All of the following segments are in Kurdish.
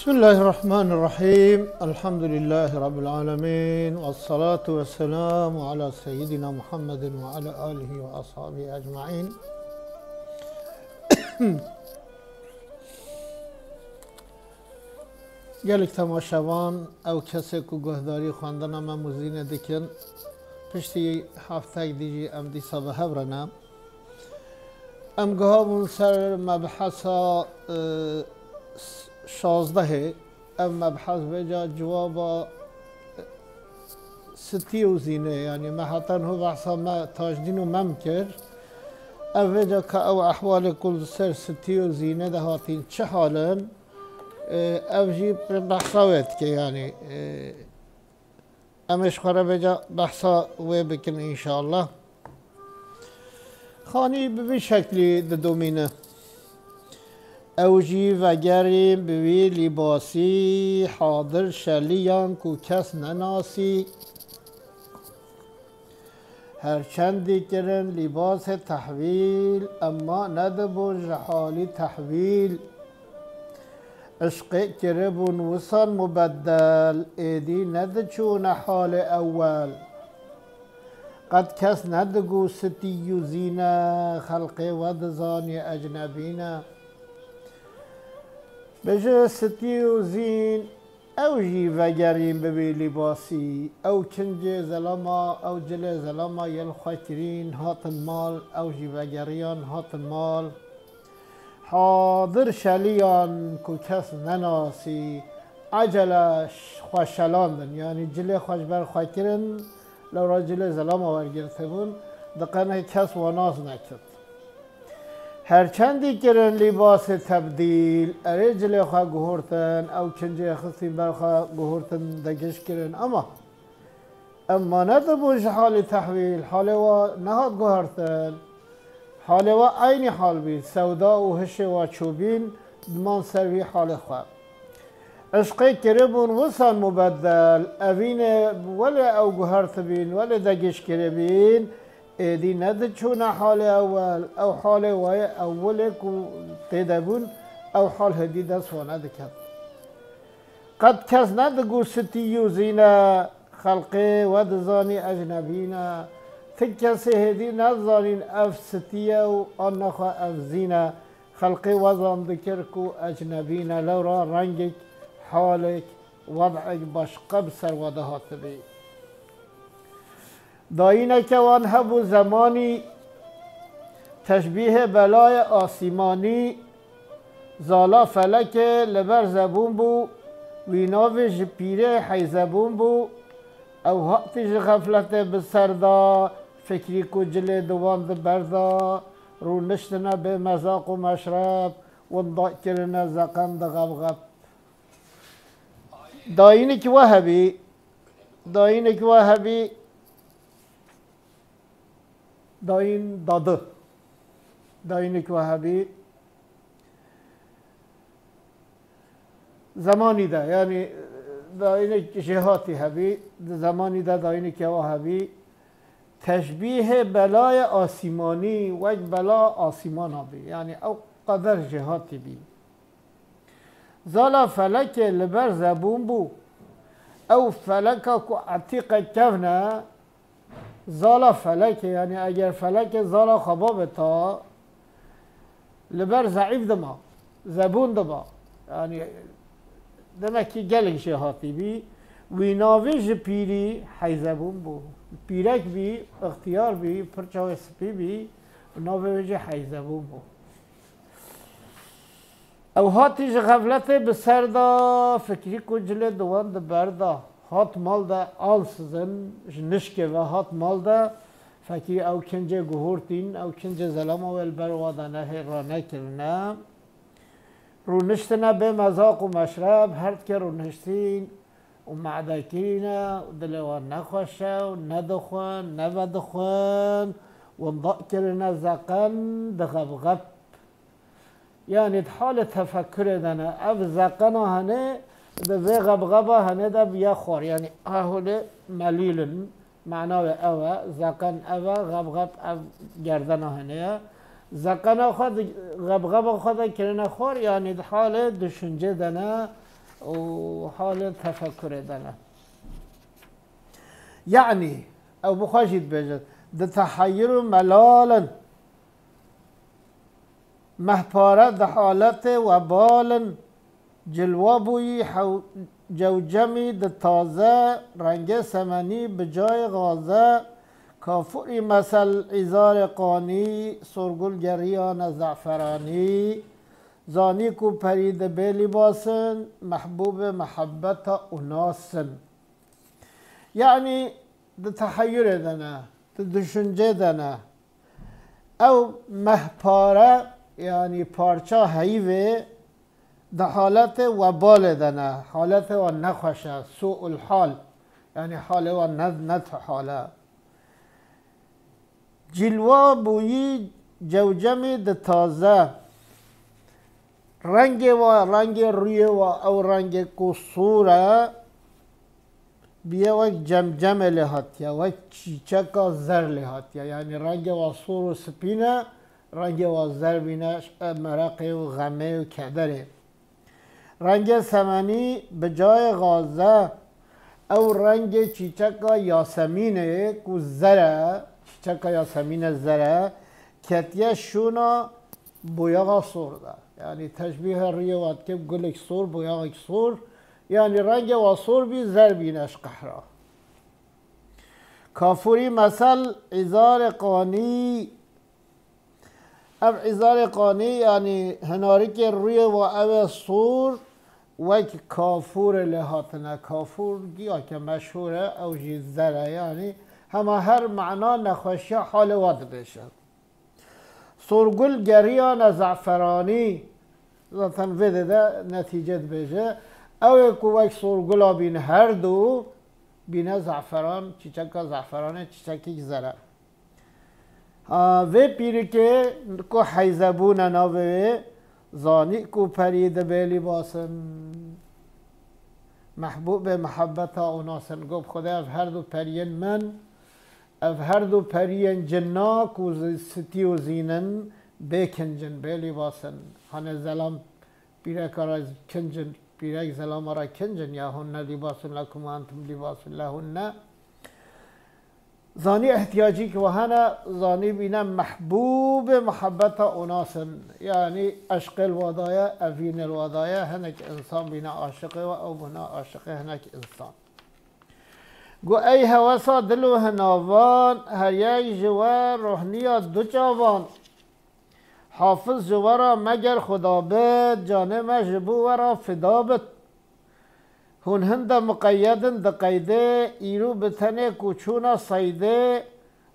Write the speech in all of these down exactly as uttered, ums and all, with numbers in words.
بسم الله الرحمن الرحيم. الحمد لله رب العالمين. والصلاة والسلام على سيدنا محمد وعلى آله وأصحابه أجمعين. Gelek temaşevan, ew kesê ku guhdarî xwendina Mem û Zînê dikin, piştî heftek dî jî em dîsa bi hev re ne. Em giha bûn ser mebhesa, e, s-, şazdehê. Ev mebhes vêca civaba, e, Sitî û Zînê, yanî me heta niho behsa me Tajdîn û Mem kir. Ev vêca ka ew ehwalê ku li ser Sitî û Zînê de hatîn çi hal in, e, ev jî behsa wê dike, yanî, e, Em ê ji xwe re vêca behsa wê bikin înşallah. Xanî bi vî şeklî didomîne. Ew jî vegerîn bi wî lîbasî, hadir şeliyan ku kes nenasî. Her çendî kirin lîbasê tehwîl, emma nedibûn ji halî tehwîl. Işqê kiribûn wisan mubeddel, êdî nediçûne halê ewel. Qet kes nedigû Sitî û Zîne, xelqê we dizanî ecnebî ne. Bêje Sitî û Zîn, ew jî vegerîn bi vî lîbasî. Ew kincê zelama, ew cilê zelama yê li xwe kirîn, hatin mal, ew jî vegeriyan, hatin mal. Hadir şeliyan ku kes nenasî, ecele ş-, xwe şelandin. Yanî cilê xwe ji ber xwe kirin, lewra cilê zelama wergirtibûn, di qenê kes wa nas nekir. Her çendî kirin lîbasê tebdîl, erê cilê xwe guhurtin, ew kincê xistin ber xwe guhurtin, degiş kirin, ama Emma nedibû ji halê tehwîl, halê wa nehat guhertin. Halê wa eynî hal bî, sewda û hişê wa çûbîn diman ser vî halê xwe. Işqê kiribûn wisan mubeddel, evînê welê ew guhertibîn, welê degîş kiribîn, êdî nediçûne halê ewel, ew halê wayê ewilê ku tê de bûn, ew hal hêdî dest wa nediket. Qet kes nedigû Sitî û Zîne, xelqê we dizanî ecnebî ne. Ti kesê hêdî nezanîn ev Sitî ye û an nexwe ev Zîne. Xelqê we zan dikir ku ecnebî ne, lewra rengek, halek, wed'ek başqa bi ser we de hatibî. Dayîneke wan hebû zemanî, teşbîhê belayê asîmanî, zala felekê li ber zebûn bû, wî navê ji pîrê heyzebûn bû. Ew hatî ji xefletê bi ser da, fikrî ku cilê di wan di ber da, rûniştine bê mezaq û meşreb, winda kirine zeqen di xebxeb. Dayînekî we hebî, dayînekî we hebî, dayîn dadi. Dayînekî we hebî, zemanî de, yanî dayînek jêhatî hebî, di zemanî de dayînekî we hebî, teşbîhê belayê asîmanî, wek bela asîmana bî. Yanî ew qeder jêhatî bî. Zala felekê li ber zebûn bû. Ew feleka ku etîqe kevn e, zala felekê, yanî eger felekê zala xwe babeta, li ber zeîf dima, zebûn diba. Yanî demekî gelek jêhatî bî. Wî navê ji pîrî heyzebûn bû. Pîrek bî, ixtiyar bî, pir çavê spî bî, navê wê jî heyzebûn bû. Ew hatî ji xefletê bi ser da, fikrî ku cilê di wan di ber da. Hat mal de ansizin, ji nişkê ve hat mal de, fekî ew kincê guhurtîn, ew kincê zelama wê li ber wa de nehê ranekirine. Rûniştine bê mezaq û meşreb, her dike rûniştîn û made kirîne û dilê wan nexweş e û nedixwin, nevedixwin, winda kirine zeqen di xebxeb. Yanî di halê tefekurê de ne. Ev zeqena hene, di vê xebxeba hene de biya xwar. Yanî ha holê melîl in. Mana wê ew e. Zeqen ev e, xebxeb ev gerdena hene ye. Zeqena xwe di xebxeba xwe de kirine xwar, yanî di halê düşüncê de ne. û halê tefekurê de ne. Yanî, ew bi xwe jî dibêjin, di teheyir û melal in. Mehpare di haletê webal in. Cilwa bûyî hew-, cewcemî di taze, rengê semenî bi cayê gaze, kafûrî mesel îzarê qanî, sorgul geriyane ze'feranî, zanî ku perî dibê lîbas in, mehbûbê mehebeta û nas in. Yanî di teheyurê de ne, di düşüncê de ne. Ew mehpare, yanî parça heyvê di haletê webalê de ne. Haletê wan nexweş e, su'ul hal. Yanî halê wan ne, ne tu hal e. Cilwa bûyî cewcemî di taze. Rengê wa, rengê rûyê wa, ew rengê ku sor e, biye wek cemcemê lê hatiye, wek çîçeka zer lê hatiye. Yanî rengê wa sor û spî ne, rengê wa zer bîne, e, mereqê û xemê û kederê. Rengê semenî bi cayê gaze, ew rengê çîçeka yasemînê ku zer e, çîçeka yasemîne zer e, ketiye şûna boyaxa sor de. Yanî teşbîhe rûyê wa dike gulek sor, boyaxek sor. Yanî rengê wa sor bî, zer bîne ji qehra. Kafûrî mesel îzarê qanî. Ev îzarê qanî, yanî hinarikê rûyê wa ew e sor, wek kafûrê lê hatine. Kafûr giyake meşhûr e, ew jî zer e. Yanî hema her mana nexweşiya halê wa dibêje. Sorgul geriyane ze'feranî, zaten vê de, de netîce dibêje. Ew ê ku wek sorgula bîn her du, bîne ze'feran, çîçeka ze'feranê, çîçekek zer e. Ha, vê pîrikê ku heyzebûne navê wê, zanî ku perî dibê lîbas in. Mehbûbê mihebeta û nas in. Got, Xwedê ev her du periyên min, ev her du periyên cinna ku zi-, sitî û zîn in, bê kinc in, bê lîbas in. Hane zelam pîreka re kinc in, pîrek zelama re kinc in, ya hunne lîbasun lekum ve entum lîbasun lehunne. Zanî ihtiyacî ki we hene, zanî bîne mehbûbê muhebeta û nas in. Yanî eşqê li we daye, evînê li we daye, hinek însan bîne aşiqê we, ew bûne aşiqê hinek însan. Got, ey hewesa dil û hinavan, her yek ji we rohniya du çavan. Hafiz ji we re meger xuda bit, canê me ji bo we re fida bit. Hûn hinde miqeyed in di qeydê, îro bi tenê ku çûna seydê,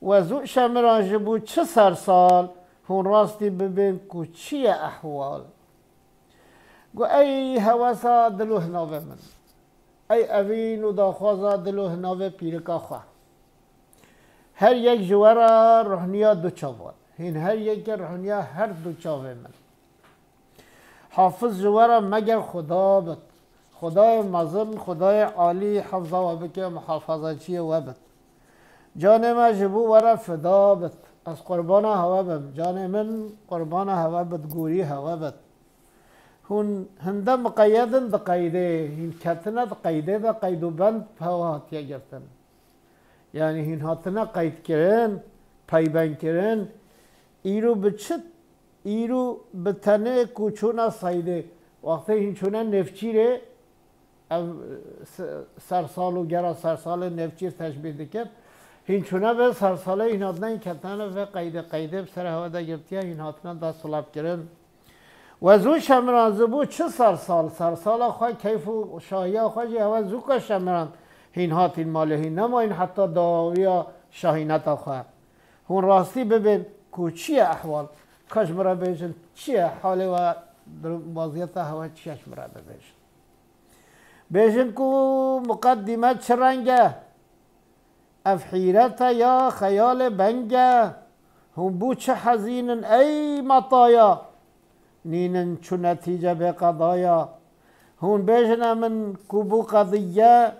we zû şemiran ji bo çi sersal, hûn rastî bibên ku çi ye ehwal? Got, ey hewesa dil û hinavê min. Ey evîn û daxwaza dil û hinavê pîrika xwe. Her yek ji we re ruhniya du çavan. Hîn her yekê ruhniya her du çavê min. Hafiz ji we re meger Xuda bit. Xudayê mezin, Xudayê alî hefza we bike, muhafazaçiyê we bit. Canê me ji bo we re fida bit. Ez qurbana hewe bim. Canê min qurbana hewe bit, gorî hewe bit. Hûn hinde miqeyed in di qeydê, hîn ketine di qeydê de, qeyd û bend bi hewa hatiye girtin. Yanî hîn hatine qeydkirin, peybenkirin. Îro bi çi, îro bi tenê ku çûna seydê. Wextê hîn çûne nêvçîrê, ev se-, sersal û gera sersalê nêvçîr teşbîh dikir. Hîn çûne vê sersalê, hîn hatine, hîn ketine vê qeydê, qeydê bi ser hewe de girtiye, hîn hatine desthilatkirin. We zû şemiran, ji bo çi sersal? Sersala xwe, keyf û şahiya xwe jî hewe zû ke şemiran, hîn hatîn malê, hîn nemayîn heta dawiya şahîneta xwe. Hûn rastî bibên ku çi ye ehwal? Ka ji min re bêjin, çi ye halê we, durum, weziyeta hewe çi ye, ji min re bibêjin. Bêjin ku muqedîme çi reng e? Ev hîret e ya xeyalê beng e? Hûn bû çi hezîn in ey metaya? Nînin çu netîce bê qedaya? Hûn bêjine min ku bû qediye,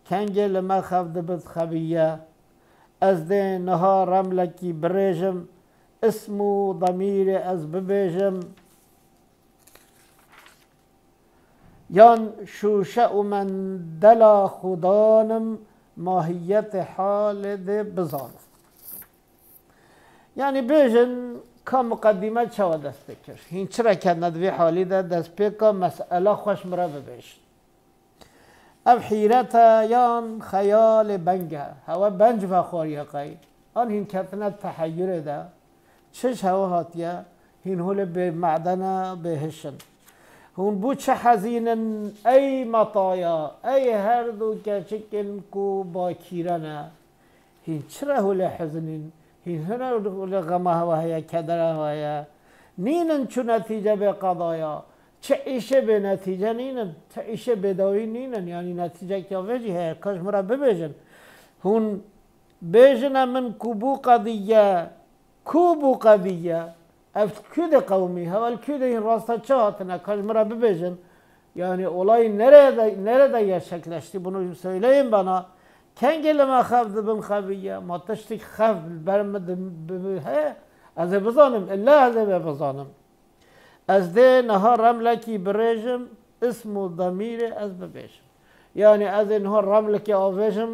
kengê li me xev dibit xebiye. Ez dê niha remlekî birêjim, ism û demîrê ez bibêjim. Yan şûşe û mendela xudanim, mahiyetê halê dê bizanim. Yanî bêjin ka muqedîme çawa dest pê kir? Hîn çi re ketine di vê halî de dest pê ka mesela xweş min re bibêjin? Ev hîret e yan xeyalê beng e? Hewe benc vexwariye qey? An hîn ketine teheyurê de? Çi ji hewe hatiye? Hîn holê bê meden e, bê hiş in. Hûn bû çi hezîn in ey metaya, ey her du keçikên ku bakîre ne? Hîn çi re holê hizin in? Hîn hine holê xema hewe heye, kedera hewe heye? Nînin çi netîce bê qedaya? Çi îşê bê netîce nînin? Çi îşê bê dawî nînin? Yanî netîcekî ya vê jî heye, ka ji min re bibêjin. Hûn bêjine min ku bû qediye, ku bû qediye? Ev kû de qewimî, hewe li kû de hîn rasta çi hatine? Ka ji min re bibêjin. Yanî olayî nere de, nere de gerçekleştî? Bunu söyleyin bana. Kengê li me xev dibin xeviye? Ma tiştik xev li ber min di-, bi-, bi-, heye? Ez ê bizanim, illa ez ê vê bizanim. Ez dê niha remlekî birêjim, ism û demîrê ez bibêjim. Yanî ez ê niha remlekê avêjim,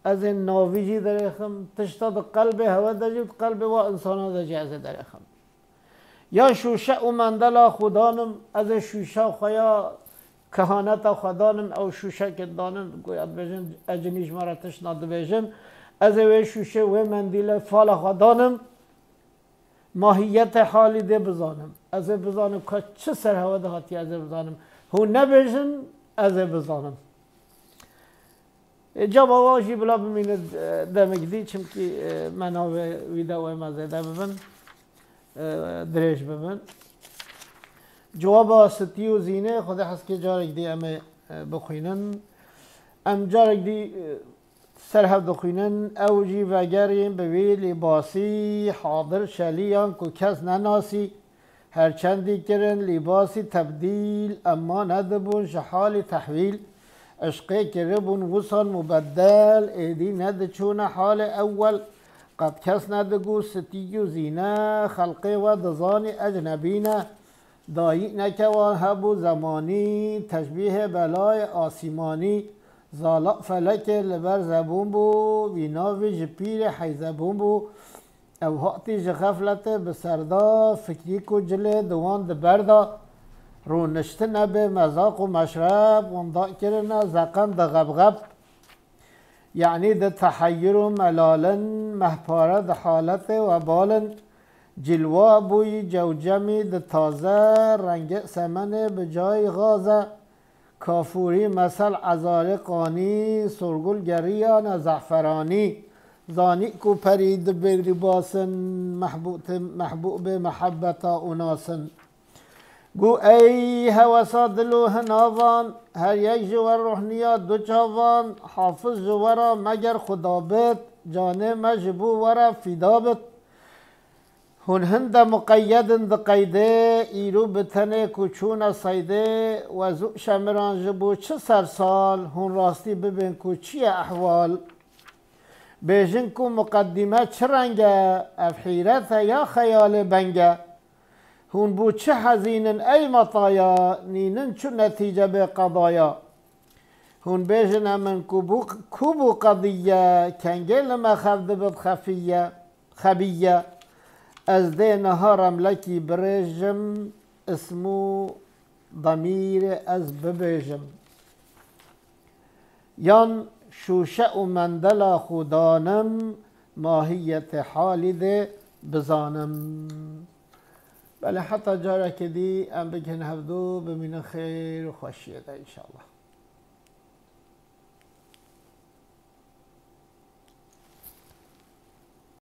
ez ê navî jî derêxim, tişta di qelbê hewe de jî û di qelbê wa insana de jî ez ê derêxim. Ya şûşe û mendela xudanim, ez ê şûşa xwe ya kehaneta xwe danim, ew şûşekê danin, goya dibêjin, ecinî ji me re tişt nadibêjin. Ez ê wê şûşê, wê mendîlê fala xwe danim, mahiyetê halî dê bizanim. Ez ê bizanim ka çi ser hewe de hatiye, ez ê bizanim. Hûn nebêjin, ez ê bizanim. E, caba wa jî bila bimîne, e, demik dî, çimkî, e, me navê wî de wê me zêde bibin, e, dirêj bibin. Cewaba Sitî û Zînê, Xwedê hezkê carek dî em ê, e, bixwînin. Em carek dî, e, ser hev dixwînin. Ew jî vegerîn bi wî lîbasî hadir şeliyan ku kes nenasî. Her çendî kirin lîbasî tebdîl, emma nedibûn ji halî tehwîl. Eşqê kiribûn wisan mubeddel, êdî nediçûne halê ewwel. Qet kes nedigot Sitî û Zîne, xelqê we dizanî ecnebî ne. Dayîkneke wan hebû zemanî, teşbîhê belayê asîmanî. Zalaq felekê li ber zebûn bû, vî navî ji pîrê heyzebûn bû. Ew hatî ji xefletê bi ser da, fikrî ku cilê di wan di ber da. Rûniştine bê mezaq û meşreb, winda kirine zeqem di xebxeb. Yanî di teheyur û melal in, mehpare di haletê webal in. Cilwa bûyî cewcemî di taze, rengê semenê bi cayî xaz e. Kafûrî mesel ezarê qanî, sorgul geriyane zehferanî. Zanî ku perî dibê lîbasin, mehbûtê-, mehbûbê mehebeta û nasin. Gu ey hewesa dil û hinavan, her yek ji we ruhniya du çavan, hafiz ji we ra meger xuda bit, canê me ji bo we re fîda bit. Hûn hinde muqeyyed in di qeydê, îro bi tenê ku çûne seydê, we zû şemiran ji bo çi ser sal, hûn rastî bibên ku çi ye ehwal? Bêjin ku muqedîme çi reng e, ev hîret e ya xeyalê beng e? Hûn bo çi hezîn in ey metaya, nînin çi netîce bê qedaya? Hûn bêjine min ku bû, ku bû qediye, kengê li me xev dibit xefiye, xebiye. Ez dê niha remlekî birêjim, ism û demîrê ez bibêjim. Yan şûşe û mendela xwe danim, mahiyetê halî dê bizanim. Belê heta carekê dî em bigihin hevdû, bimînin xêr û xweşiyê de înşallah.